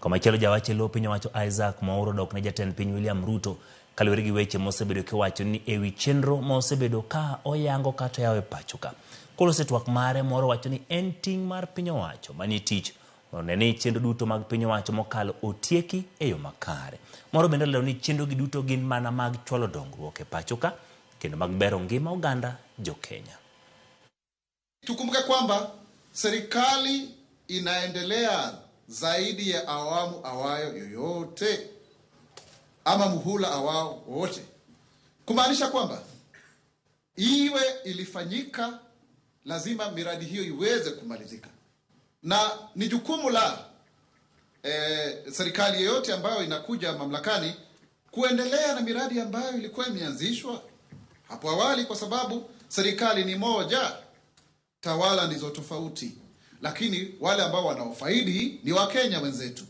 Komachielo jawach e lo piny owacho Isaac Mwaura odok ne jatend piny William Ruto kaluwore gi weche mosebedo kiwacho ni ewi chenro ma osebedo ka oyango kata oyawo e pacho ka. Koloso e twak mare Mwaura wacho ni en ting' mar piny owacho manie tich mondo one ni chenro duto mag piny owacho mokalo otieki e yo makare. Mwaura bende olero ni chenro gi duto gin mana mag chwalo dongruok e pacho ka kendo mag bero ngima oganda jo Kenya. Tukumbuke kwamba serikali inaendelea zaidi ya awamu awayo yoyote ama muhula awao wowote, kumaanisha kwamba iwe ilifanyika, lazima miradi hiyo iweze kumalizika, na ni jukumu la serikali yoyote ambayo inakuja mamlakani kuendelea na miradi ambayo ilikuwa imeanzishwa hapo awali, kwa sababu serikali ni moja, tawala ndizo tofauti, lakini wale ambao wanaofaidi ni Wakenya wenzetu.